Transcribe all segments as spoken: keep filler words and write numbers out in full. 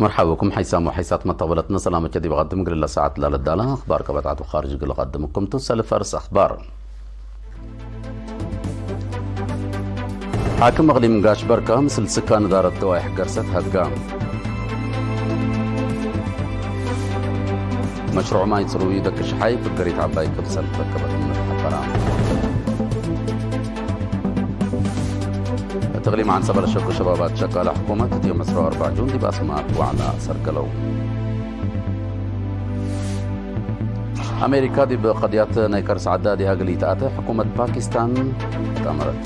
መርሐበ ብኩም ሐይሳም ወሐይሳት መተቅበለትነ ሰላመ ዲብ ቀድም እግል ለሰዓት ላለዳለ አኽባር ከበጣት ወኻርጅ እግል ቀድምኩም ቱ። ሰልፍ አርስ አኽባር። ሓክም እቅሊም ጋሽ በርካ ምስል ስካን እዳረት ደዋይሕ ገርሰት ሀድጋ። መሽሩዕ ማይ ጽሩይ ደቂ ሸሓይ ፍገሪት ዐባይ ክምሰል ተረከበት ምን ሐበራ። እት እቅሊም ዐንሰበ ለሸቁ ሸባባት ሸቃለ ሕኩመት እት ዮም ዕስራ ወአርበዕ ጁን ዲብ አስማጥ ወዕላ ሰርገለው። አሜሪካ ዲብ ቀድያት ናይ ከርስ ዐዳድ እግል ኢተአተ ሕኩመት ፓኪስታን ተአመረት።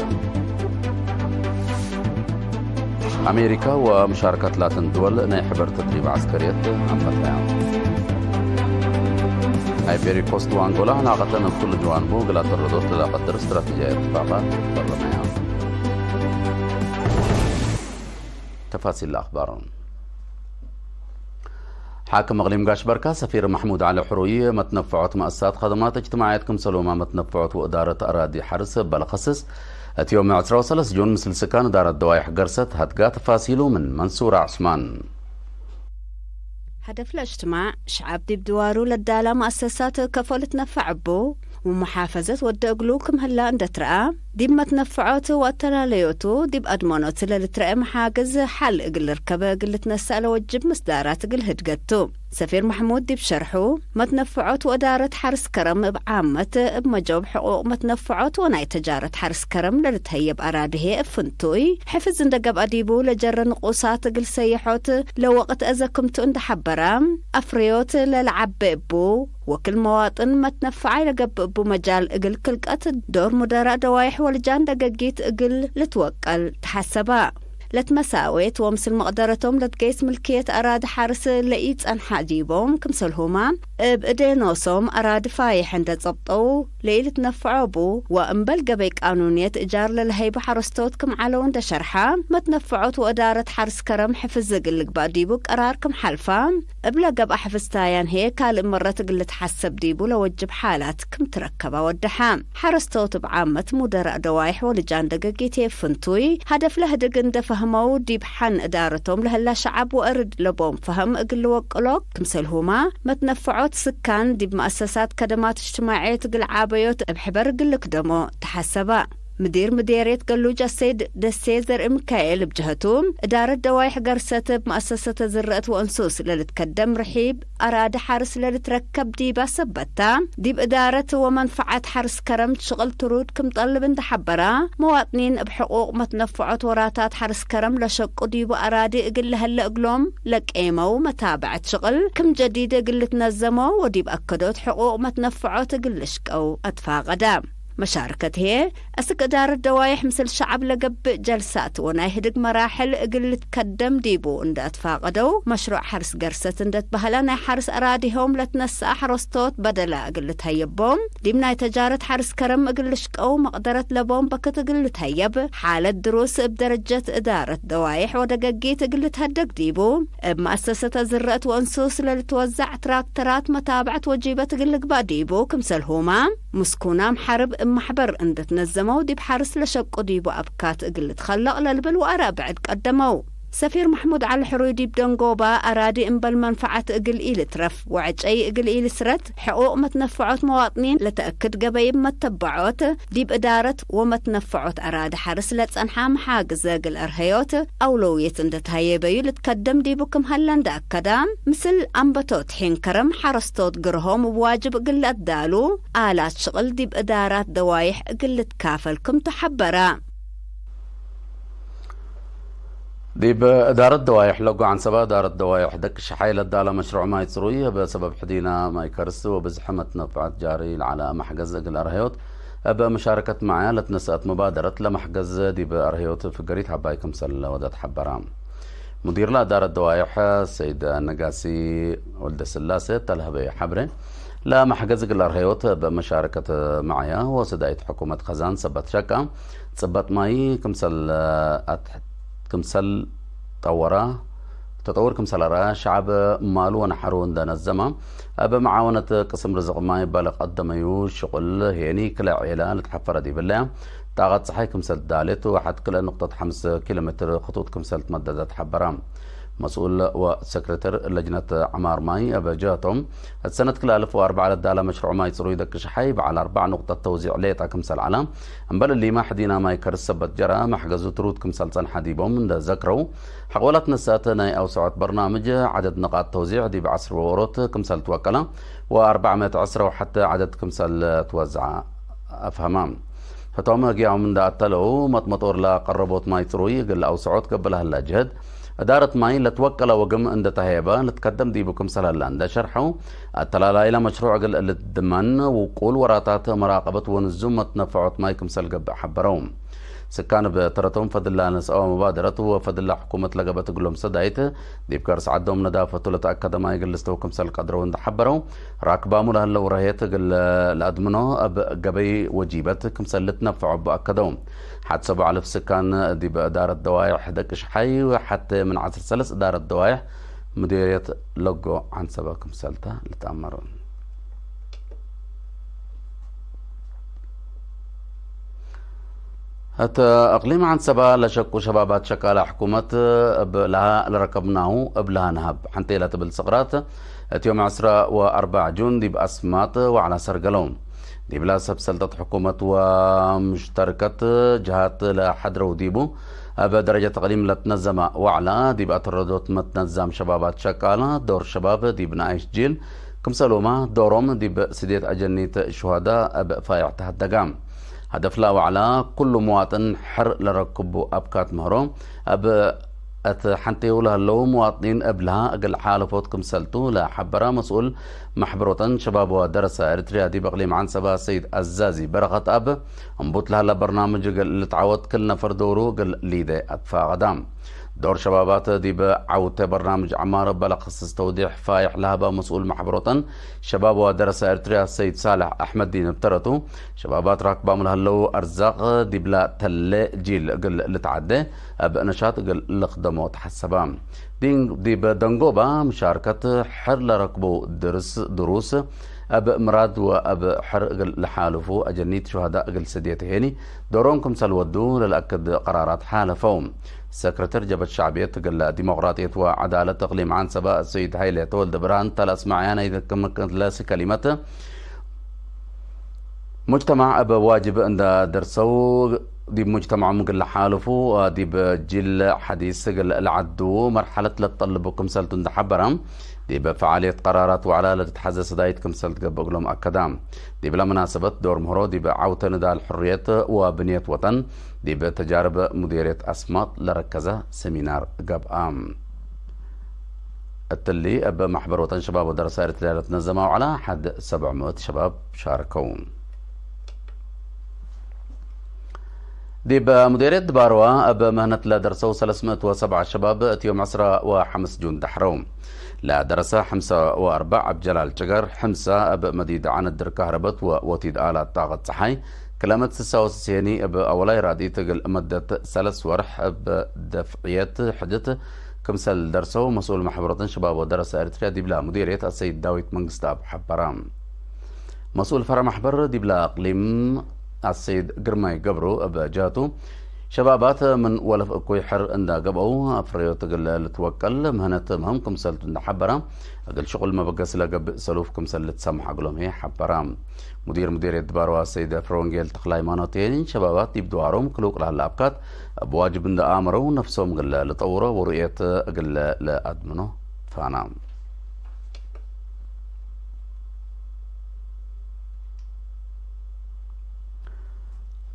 አሜሪካ ወምሻረከት ላትን ድወል ናይ ሕበር ተድሪብ ዐስከርየት አመርተያ። አይቬሪ ኮስት ወአንጎላ ዕላቀተን እብ ኩሉ ጀዋንቡ እግል አተረዶት ለለቀድር ስትራቴጂያዊ እትፋቃት ፈረመያ። ተፋሲል ለአኽባር። ሓክም እቅሊም ጋሽ በርካ ሰፊር መሕሙድ ዐሊ ሕሩይ፣ መትነፈዖት መአሰሳት ከደማት እጅትማዕየት ክምሰልሁመ መትነፈዖት ወእዳረት አራዲ ሐርስ እበ ለከስስ፣ እት ዮም ዕስራ ወሰለስ ጁን ምስል ስካን እዳረት ደዋይሕ ገርሰት ሀድጋ። ተፋሲሉ ምን መንሱር ዑስማን። ሀደፍ ለእጅትማዕ፣ ሸዐብ ዲብ ድዋሩ ለዳላ መአሰሳት ከፎ ልትነፈዕ እቡ፣ ወመሓፈዘት ወደ እግሉ ክም ህላ እንደ ትረአ፣ ዲብ መትነፈዖት ወአተላለዮቱ ዲብ አድመኖት ለልትረአ መሓግዝ ሐል እግል ልርከብ እግል ልትነሰእ ለወጅብ ምስዳራት እግል ህድገት ቱ። ሰፊር መሕሙድ ዲብ ሸርሑ፣ መትነፈዖት ወእዳረት ሐርስ ከረም እብ ዓመት እብ መጀውብ ሕቁቅ መትነፈዖት ወናይ ተጃረት ሐርስ ከረም ለልትሀየብ አራዲ ህዬ እብ ፍንቱይ ሕፍዝ እንደ ገብአ ዲቡ ለጀረ ንቁሳት እግል ሰየሖት ለወቅት አዘክምቱ እንደ ሐበረ፣ አፍረዮት ለለዐቤ እቡ፣ ወክል መዋጥን መትነፈዓይ ለገብእ እቡ መጃል እግል ክልቀት ዶር ሙደራእ ደዋይሕ ወልጃን ደገጊት እግል ልትወቀል ተሐሰበ። ለትመሳዌት ወምስል መቅደረቶም ለትገይስ ምልክየት አራዲ ሐርስ ለኢጸንሐ ዲቦም፣ ክምሰልሁመ እብ እዴ ኖሶም አራዲ ፋይሕ እንደ ጸብጠው ለኢልትነፈዖ እቡ፣ ወእምበል ገበይ ቃኑንየት እጃር ለለሀይቡ ሐረስቶት ክም ዐለው እንደ ሸርሐ፣ መትነፈዖት ወእዳረት ሐርስ ከረም ሕፍዝ እግል ልግባእ ዲቡ ቀራር ክም ሐልፈ፣ እብለ ገብአ ሕፍዝታያን ህዬ ካልእ መረት እግል ልትሐሰብ ዲቡ ለወጅብ ሓላት ክም ትረከበ ወደሐ። ሐረስቶት እብ ዓመት ሙደራእ ደዋይሕ ወልጃን ደገጊት ህዬ ፍንቱይ ሀደፍ ለህድግ እንደ ፈህመው፣ ዲብ ሐን እዳረቶም ለህላ ሸዐብ ወእርድ ለቦም ፈሀም እግል ልወቅሎ፣ ክምሰልሁመ መትነፈዖት ስካን ዲብ መአሰሳት ከደማት እጅትማዕየት እግል ዓበዮት እብ ሕበር እግል ልክደሞ ተሐሰበ። ምዲር ምዴርየት ገሉጅ አሰይድ ደሴ ዘርእ ሚካኤል እብ ጀሀቱ፣ እዳረት ደዋይሕ ገርሰት እብ መአሰሰተ ዝረአት ወእንሱስ ለልትከደም ርሒብ አራዲ ሐርስ ለልትረከብ ዲባ ሰበታ፣ ዲብ እዳረት ወመንፈዓት ሐርስ ከረም ሽቅል ትሩድ ክም ጠልብ እንደ ሐበራ፣ መዋጥኒን እብ ሕቁቅ መትነፈዖት ወራታት ሐርስ ከረም ለሸቁ ዲቡ አራዲ እግል ለሀለ እግሎም ለቄመው መታብዐት ሽቅል ክም ጀዲድ እግል ልትነዘመው ወዲብ አከዶት ሕቁቅ መትነፈዖት እግል ልሽቀው አትፋቀዳ። መሻርከት ህዬ፣ አስክ እዳረት ደዋይሕ ምስል ሸዐብ ለገብእ ጀልሳት ወናይ ህድግ መራሕል እግል ልትከደም ዲቡ እንደ አትፋቀደው፣ መሽሩዕ ሐርስ ገርሰት እንደ ትበህለ ናይ ሐርስ አራዲሆም ለትነሰአ ሐረስቶት በደላ እግል ልትሀየቦም፣ ዲብ ናይ ተጃረት ሐርስ ከረም እግል ልሽቀው መቅደረት ለቦም በክት እግል ልትሀየብ፣ ሓለት ድሩስ እብ ደረጀት እዳረት ደዋይሕ ወደገጊት እግል ልትሀደግ ዲቡ፣ እብ መአሰሰተ ዝረአት ወእንሱስ ለልትወዛዕ ትራክተራት መታብዐት ወጂበት እግል ልግባእ ዲቡ፣ ክምሰልሁመ፣ ምስኩናም ሐርብ እብ መሕበር እንደ ትነዘመው ዲብ ሐርስ ለሸቁ ዲቡ አብካት እግል ልትከለቅ ለልብል ወአረአ ብዕድ ቀደመው። ሰፊር መሕሙድ ዐሊ ሕሩይ ዲብ ደንጎባ፣ አራዲ እምበል መንፈዐት እግል ኢልትረፍ ወዕጨይ እግል ኢልስረት፣ ሕቁቅ መትነፈዖት መዋጥኒን ለተአክድ ገበይ እብ መተበዖት፣ ዲብ እዳረት ወመትነፈዖት አራዲ ሐርስ ለጸንሐ መሓግዘ እግል አርሀዮት አውለውየት እንደ ተሀየበዩ ልትከደም ዲቡ ክም ሀለ እንደ አከዳ፣ ምስል አንበቶት ሒን ከረም ሐረስቶት ግርሆም እብ ዋጅብ እግል ለአትዳሉ፣ አላት ሽቅል ዲብ እዳራት ደዋይሕ እግል ልትካፈል ክምቱ ሐበረ። ዲብ እዳረት ደዋይሕ ለጎ ዐንሰበ እዳረት ደዋይሕ ደቅ ሸሓይ ለዳለ መሽሩዕ ማይ ጽሩይ፣ እብ ሰበብ ሕዲና ማይ ከርስ ወብዝሐ መትነፈዐት ጃሪ ለዐለ መሕገዝ እግል አርሀዮት፣ እብ መሻረከት መዓያ ለትነሰአት መባደረት ለመሕገዝ ዲብ አርሀዮት ፍገሪት ዐባይ ክምሰል ወደ ተሐበረ። ሙዲር ለእዳረት ደዋይሕ ሰይድ ነጋሲ ወልደስላሴ እተ ለሀበየ ሐብሬ፣ ለመሕገዝ እግል አርሀዮት እብ መሻረከት መዓያ ወሰዳይት ሕኩመት ከዛን ሰበት ሸቃ፣ ጽበጥ ማይ ክምሰል አት-፣ ክምሰል ጠወራ፣ ተጠውር ክምሰል አርአ፣ ሸዐብ ማሉ ወነሐሩ እንደ ነዘመ፣ እብ መዓወነት ቅስም ርዝቅ ማይ እበ ለቀደመዩ ሽቁል ሄኒ ክለ ዔላ ልትሐፈረ ዲብለ፣ ጣቀት ጸሓይ ክምሰል ትዳሌት ወሐድ ክልኤ ንቅጠት ሐምስ ኪሎ ሜትር ክጡጥ ክምሰል ትመደደ ተሐበረ። መስኡል ወሰክረተር ለጅነት ዐማር ማይ እብ ጀህቶም፣ እት ሰነት ክልኤ አልፍ ወአርበዕ ለዳለ መሽሩዕ ማይ ጽሩይ ደቂ ሸሓይ በዐል አርበዕ ኑቅጠት ተውዚዕ ሌጠ ክምሰል ዐለ። እምበል እሊመ ሕዲና ማይ ከርስ ሰበት ጀረ፣ መሕገዙ ትሩድ ክምሰል ጸንሐ ዲቦም እንደ ዘክረው፣ ሐቆላት ነሰአት ናይ አውሰዖት በርናምጅ ዐደድ ንቃጥ ተውዚዕ ዲብ ዐስር ወሮት ክምሰል ትወቀለ፣ ወአርበዕ ምእት ዐስረ ወሐተ ዐደድ ክምሰል ትወዝዐ አፍሀመ። ህቶም ህግያሆም እንደ አተለው፣ መጥመጦር ለቀረቦት ማይ ጽሩይ እግል አውሰዖት ገብእ ለህለ ጅህድ፣ እዳረት ማይ ለትወቀለ ወግም እንደ ተሀየበ ልትከደም ዲቡ ክምሰል ህለ እንደ ሸርሐው፣ አተላላይለ መሽሩዕ እግል ልትድመን ውቁል ወራታት መራቀበት ወንዙም መትነፈዖት ማይ ክምሰል ገብእ ሐበረው። ስካን እብ ተረቶም ፈድል ለነስአወ መባደረት ወፈድል ለሕኩመት ለገብአት እግሎም ሰዳይት፣ ዲብ ከርስ ዐዶም ነዳፈቱ ለተአከደ ማይ እግል ልስተው ክምሰል ቀድረው እንደ ሐበረው፣ ራክባሙ ለህለው ረህየት እግል ለአድምኖ እብ ገበይ ወጂበት ክምሰል ልትነፈዖ እቡ አከደው። ሐድ ሰቡዕ አልፍ ስካን ዲብ እዳረት ደዋይሕ ደቂ ሸሓይ ሐቴ ምን ዐስር ሰለስ እዳረት ደዋይሕ ሙዲርየት ለጎ ዐንሰበ ክምሰልተ ልትአመር። እት እቅሊም ዐንሰበ ለሸቁ ሸባባት ሸቃለ ሕኩመት እብ ለሀ ለረከብናሁ እብ ለሀ ነሀብ ሐንቴ ለትብል ስቅራት፣ እት ዮም ዐስረ ወአርበዕ ጁን ዲብ አስማጥ ወዕላ ሰርገለው። ዲብለ ሰብ ሰልጠት ሕኩመት ወሙሽተርከት ጀሃት ለሐድረው ዲቡ፣ እብ ደረጀት እቅሊም ለትነዘመ ወዕላ፣ ዲብ አተረዶት መትነዛም ሸባባት ሸቃለ፣ ዶር ሸባብ ዲብ ነአይሽ ጂል፣ ክምሰልሁመ ዶሮም ዲብ ስዴት አጀኒት ሹሀዳ እብ ፋይሕ ተሀደጋ። ሀደፍለ ወዕላ፣ ኩሉ መዋጥን ሕር ለረክቡ አብካት ምህሮ፣ እብ እት ሐንቴሁ ለህለው መዋጥኒን እብ ለሀ እግል ሓለፎት ክምሰልቱ ለሐበረ መስኡል መሕበር ወጠን ሸባብ ወደረሰ ኤሪትርያ ዲብ እቅሊም ዐንሰበ ሰይድ አዛዚ በረኸት አብ፣ እምቡት ለሀለ በርናምጅ እግል ልትዓወት ክል ነፈር ዶሩ እግል ሊደ አትፋቀዳ። ዶር ሸባባት ዲብ ዐውተ በርናምጅ ዐማር እበ ለክስስ ተውዴሕ ፋይሕ ለሀበ መስኡል መሕበር ወጠን ሸባብ ወደረሰ ኤሪትርያ ሰይድ ሳልሕ አሕመድዲን እብ ተረቱ፣ ሸባባት ራክባም ለህለው አርዛቅ ዲብለ ተሌ ጂል እግል ልትዓዴ እብ ነሻጥ እግል ልክደሞ ተሐሰበ። ዲን-፣ ዲብ ደንጎባ ምሻርከት ሕር ለረክቡ ድርስ-፣ ድሩስ እብ ምራድ ወእብ ሕር እግል ለሓልፉ አጀኒት ሹሀዳ እግል ስዴት ሄኒ ዶሮም ክምሰል ወዱ ለልአክድ ቀራራት ሓለፈው። ሰክረተር ጀብሀት ሸዕብየት እግል ዲሞቅራጥየት ወዐዳለት እቅሊም ዐንሰበ ሰይድ ሀይለ ተወልደ ብርሃን እተ ለአስመዐያ ናይ ክም-፣ ለሲ ከሊመት፣ ሙጅተማዕ እብ ዋጅብ እንደ ደርሰው፣ ዲብ ሙጅተማዖም እግል ለሓልፉ፣ ዲብ ጂል ሐዲስ እግል ለዐዱ መርሐለት ለትጠልቡ ክምሰልቱ እንደ ሐበረ፣ ዲብ ፈዓልየት ቀራራት ወዕላ ለትትሐዘ ሰዳይት ክምሰል ትገብእ እግሎም አከዳ። ዲብለ መናሰበት ዶር ምህሮ ዲብ ዐውተ ንዳል ሕርየት ወብንየት ወጠን ዲብ ተጃርብ ሙዴርየት አስማጥ ለረከዘ ሰሚናር ገብአ። እትሊ እብ መሕበር ወጠን ሸባብ ወደረሰ ኤሪትርያ ለትነዘመ ወዕላ ሐድ ሰብዕ ምእት ሸባብ ሻርከው። ዲብ ሙዴርየት ድባርዋ እብ ምህነት ለደርሰው ሰለስ ምእት ወሰብዓ ሸባብ እት ዮም ዐስረ ወሐምስ ጁን ደሕረው። ለደረሰ ሐምሰ ወአርበዕ እብ ጀላል ጭገር፣ ሕምሰ እብ መዲድ ዐነድር ካህረበት ወወቲድ አላት ጣቀት ጸሓይ፣ ክለመት ስሳ ወስስ ሄኒ እብ አወላይ ራድኢት እግል መደት ሰለስ ወርሕ እብ ደፍዕየት ሕድት ክምሰል ደርሰው መስኡል መሕበር ወጠን ሸባብ ወደረሰ ኤሪትርያ ዲብላ ሙዴርየት አሰይድ ዳዊት መንግስተአብ ሐበረ። መስኡል ፈረ መሕበር ዲብላ እቅሊም አሰይድ ግርማይ ገብሩ እብ ጀህቱ፣ ሸባባት ምን ወለፍ እኩይ ሕር እንዳ ገብአው አፍረዮት እግል ልትወቀል ምህነት ምህም ክምሰልቱ እንዳ ሐበረ፣ እግል ሽቁል መበገስ ለገብእ ሰሉፍ ክምሰል ልትሰምሕ እግሎም ህዬ ሐበረ። ሙዲር ሙዴርየት ድባርዋ ሰይድ ፍረወንጌል ተክለሃይማኖት ሄኒ፣ ሸባባት ዲብ ድዋሮም ክሉቅ ለህለ አብካት እብ ዋጅብ እንደ አመረው፣ ነፍሶም እግለ ልጠውሮ ወሩእየት እግለ ለአድምኖ ፋና።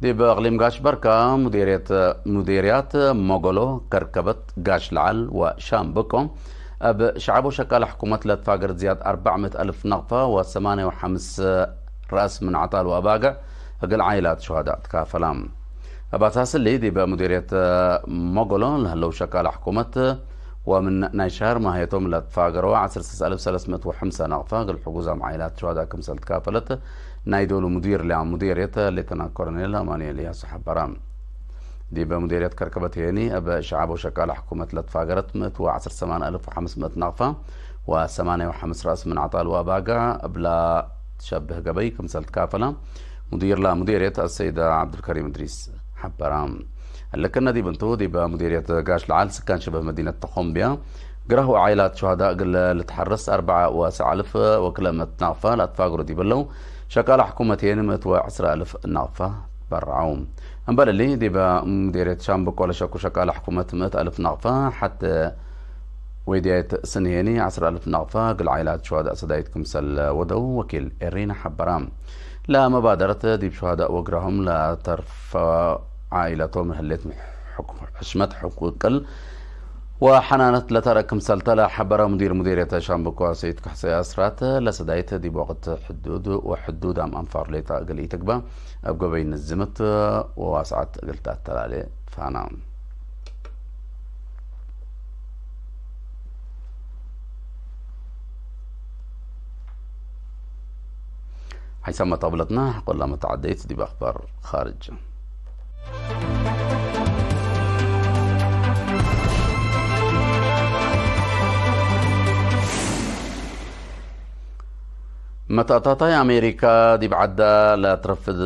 ዲብ እቅሊም ጋሽ በርካ፣ ሙዴርየት፣ ሙዴርያት ሞጎሎ፣ ከርከበት፣ ጋሽ ለዓል ወሻምብቆ፣ እብ ሸዐብ ወሸቃለ ሕኩመት ለትፋገር ዝያድ አርበዕ ምእት አልፍ ነቅፈ ወሰማንየ ወሐምስ ረአስ ምን ዐጣል ወአባግዕ እግል ዓኢላት ሹሀዳእ ትካፈላ። እብ አሳስ እሊ፣ ዲብ ሙዴርየት ሞጎሎ ለህለው ሸቃለ ሕኩመት ወምን ናይ ሸሀር ማህየቶም ለትፋገረወ ዐስር ስስ አልፍ ሰለስ ምእት ወሐምሰ ነቅፈ እግል ሕጉዛም ዓኢላት ሹሀዳእ ክምሰል ትካፈለት ናይ ዶሉ ሙዲር ለ-፣ ሙዴርየት ሌተና ኮሎኔል አማኑኤል እያሱ ሐበረ። ዲብ ሙዴርየት ከርከበት ሄኒ፣ እብ ሸዐብ ወሸቃለ ሕኩመት ለትፋገረት ምእት ወዐስር ሰማን አልፍ ወሐምስ ምእት ነቅፈ ወሰማንየ ወሐምስ ረአስ ምን ዐጣል ወአባግዕ እብላ ትሸብህ ገበይ ክምሰል ትካፈለ፣ ሙዲር ለሙዴርየት አሰይድ ዐብዱልከሪም እድሪስ ሐበረ። እሊ ክእነ ዲብ እንቱ፣ ዲብ ሙዴርየት ጋሽ ለዓል ስካን ሽብህ መዲነት ተኾምብያ፣ ግራህ ወዓይላት ሹሀዳእ እግል ልትሐርስ አርበዕ ወሰዕ አልፍ ወክለ ምእት ናቅፋ ለአትፋግሩ ዲብ ህለው፣ ሸቃላ ሕኩመት የን ምእት ወዕስር አልፍ ናቅፋ በርዐው። እምበል እሊ፣ ዲብ ሙዴርየት ሻምብቆ ለሸቁ ሸቃላ ሕኩመት ምእት አልፍ ናቅፋ፣ ሐቴ ወይድያይት ስንሄኒ ዐስር አልፍ ናቅፋ እግል ዓይላት ሹሀዳእ ሰዳይት ክምሰል ወደው ወኪል ኤሪና ሐበራ። ለመባደረት ዲብ ሹሀዳእ ወግራሆም ለተርፈ ዓኢለቶም ህሌት ሕክ-፣ ሕሽመት፣ ሕቁቅል ወሐናነት ለተርእ ክምሰልተ ለሐበረ ሙዲር ሙዴርየተ ሻምብቆ ሰይድ ካሕሰይ አስራት፣ ለሰዳይት ዲብ ወቅት ሕዱድ ወሕዱዳም አንፋር ሌጠ እግል ኢትግበእ እብ ገበይ ንዝምት ወዋስዐት እግል ተአተላሌ ፋና። ሐይሳመ ጣብለትና ሐቆላ መተዓደይት ዲብ አኽባር ኻርጅ። መተአታታይ አሜሪካ ዲብ ዐዳ ለትረፍድ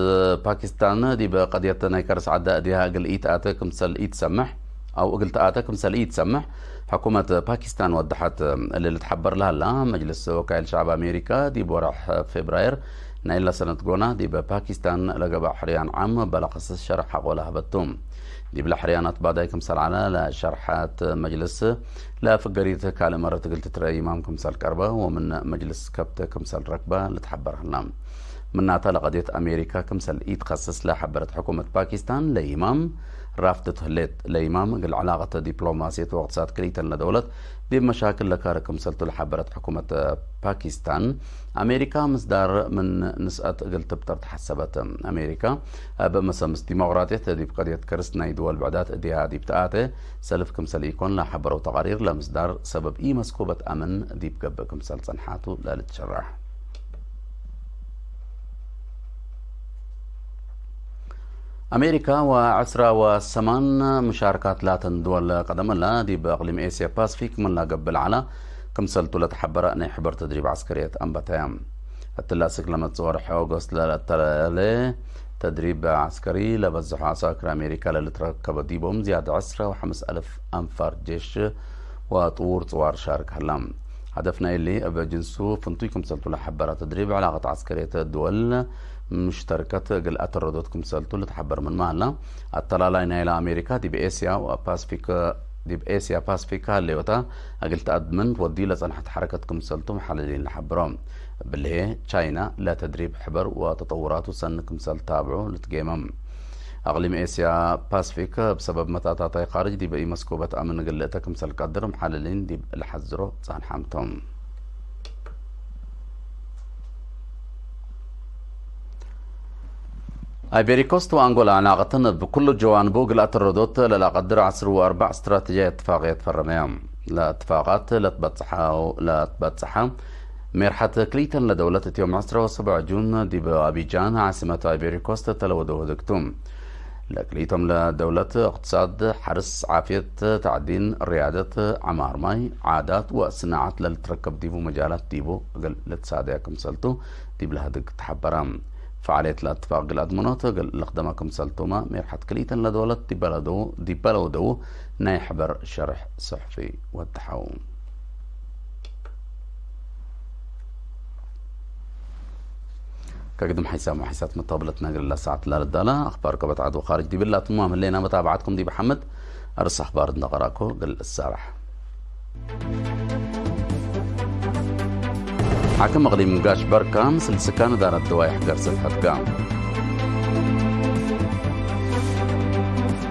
ፓኪስታን፣ ዲብ ቀድየት ናይ ከርስ ዐዳ እዲሃ እግል ኢትአተ ክምሰል ኢትሰምሕ፣ አው እግል ተአተ ክምሰል ኢትሰምሕ፣ ሕኩመት ፓኪስታን ወደሐት። እሊ ልትሐበር ለሀላ፣ መጅልስ ወካይል ሸዐብ አሜሪካ ዲብ ወርሕ ፌብራየር ናይለ ሰነት ጎና፣ ዲብ ፓኪስታን ለገብአ ሕርያን ዓም በለኸስስ ሸርሕ ሐቆ ለሀበቱ። ዲብለ ሕርያናት ባዳይ ክምሰል ዐለ ለሸርሐት መጅልስ፣ ለፍገሪት ካልእ መረት እግል ትትረኤ ይማም ክምሰል ቀርበ ወምን መጅልስ ከብት ክምሰል ረክበ ልትሐበር ሀላ። ምናተ ለቀድየት አሜሪካ ክምሰል ኢትከስስ ለሐበረት ሕኩመት ፓኪስታን፣ ለይማም ራፍድት ህሌት። ለይማም እግል ዕላቀት ዲፕሎማስየት ወእቅትሳድ ክልኢተን ለደውለት ዲብ መሻክል ለካርእ ክምሰልቱ ለሐበረት ሕኩመት ፓኪስታን፣ አሜሪካ ምስዳር ምን ንስአት እግል ትብጠር ተሐሰበት። አሜሪካ እብ መሰምስ ዲሞቅራጥየት ዲብ ቀድየት ከርስ ናይ ድወል ብዕዳት እዲሃ ዲብ ተአተ ሰልፍ ክምሰል ኢኮን ለሐበረው ተቃሪር ለምስዳር ሰበብ ኢመስኮበት አምን ዲብ ገብእ ክምሰል ጸንሓቱ ለልትሸረሕ። አሜሪካ ወዐስራ ወሰማን ሙሻርካት ላተን ድወል ቀደም እለ ዲብ እቅሊም ኤስያ ፓስፊክ ምን ለገብእ ለዐለ ክምሰልቱ ለተሐበረ ናይ ሕበር ተድሪብ ዐስከርየት አንበተየ። እትለ አስክ ለመጽእ ወርሕ ኦገስት ለለአተላሌ ተድሪብ ዐስከሪ ለበዝሖ ዐሳክር አሜሪካ ለልትረከበ ዲቦም ዝያድ ዐስራ ወሐምስ አልፍ አንፋር ጄሽ ወጥዉር ጽዋር ሻርክ ሀላ። ሀደፍ ናይሊ እብ ጅንሱ ፍንቱይ ክምሰልቱ ለሐበረ ተድሪብ ዕላቀት ዐስከርየት ድወል ሙሽተርከት እግል አተረዶት ክምሰልቱ ልትሐበር ምንመ ሀላ፣ አተላላይ ናይለ አሜሪካ ዲብ ኤስያ ወፓስፊክ፣ ዲብ ኤስያ ፓስፊክ ሀሌወታ እግል ተአድምን ወዲ ለጸንሐት ሐረከት ክምሰልቱ መሐለሊን ለሐብሮ። እብልሄ፣ ቻይና ለተድሪብ ሕበር ወተጠውራቱ ሰኒ ክምሰል ታብዑ ልትጌመም። አቅሊም ኤስያ ፓስፊክ እብ ሰበብ መታታታይ ካርጅ ዲበ ኢመስኮበት አምን እግል ልእተ ክምሰል ቀድር መሐለሊን ዲብ ለሐዝሮ ጸንሐም ቶም። አይቬሪኮስት ወአንጎላ ዕላቀተን እብ ኩሉ ጀዋንቡ እግል አተረዶት ለለቀድር ዐስር ወአርበዕ ስትራተጂያዊ እትፋቅየት ፈረመያ። ለእትፋቃት ለትበጽሐው፣ ለትበጽሐ ሜርሐት ክልኢተን ለደውለት እት ዮም ዐስረ ወሰቡዕ ጁን ዲብ አቢጃን ዓስመት አይቬሪኮስት ተለወደው ህድግቱ። ለክልኢቶም ለደውለት እቅትሳድ፣ ሐርስ፣ ዓፍየት፣ ተዕዲን፣ ርያደት፣ ዐማር ማይ፣ ዓዳት ወስናዐት ለልትረከብ ዲቡ መጃላት ዲቡ እግል ልትሳደያ ክምሰልቱ ዲብ ለህድግ ተሐበረ። ፈዓልየት ለእትፋቅ እግል አድመኖት እግል ልክደመ ክምሰልቱመ ሜርሐት ክልኢተን ለደውለት ዲበ ለወደው ናይ ሕበር ሸርሕ ጽሑፊ ወደሐው። ከግድም ሐይሳም ወሐይሳት መታብለትና እግል ለሰዓት ላልዳላ አኽባር ከበት ዐድ ወኻርጅ ዲብላ ትማም ህሌና መታብዓትኩም ዲብ ሐመድ አርስ አኽባር እንደ ቀራእኮ እግል እሳራሕ። ሓክም እቅሊም ጋሽ በርካ ምስል ስካን እዳረት ደዋይሕ ገርሰት ሐድጋ።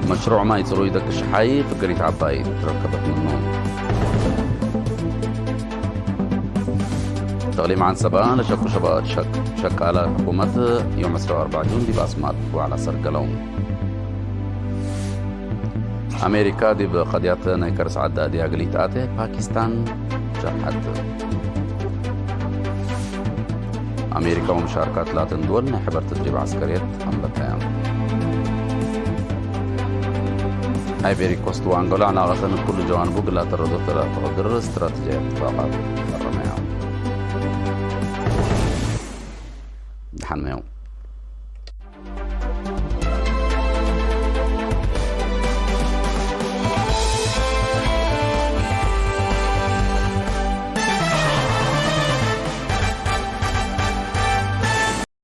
መሽሩዕ ማይ ጽሩይ ደቂ ሽሓይ ፍግሪት ዐባይ ትረከበት ምኑ። ተቅሊም ዐንሰባ ለሸቁ ሸባ-፣ ሸቅ-፣ ሸቃለ ሕኩመት ዮም ዕስራ ወአርበዕ ጁን ዲብ አስማጥ ወዐለ ሰርገለው። አሜሪካ ዲብ ቀድያት ናይ ከርስ ዐድ አድያ እግል ኢተአቴ ፓኪስታን ሸርሐት። አሜሪካ ወመሻርካት ላተን ድወል ናይ ሕበር ተድሪብ ዐስከርየት አንበተያ። አይቬሪ ኮስት ወአንጎላ ዕላቀተን እብ ኩሉ ጀዋንቡ እግል ለአተረዶት ለአተቀድር ስትራተጂያዊ እትፋቃት ፈረመያ። ደሐንመዮም።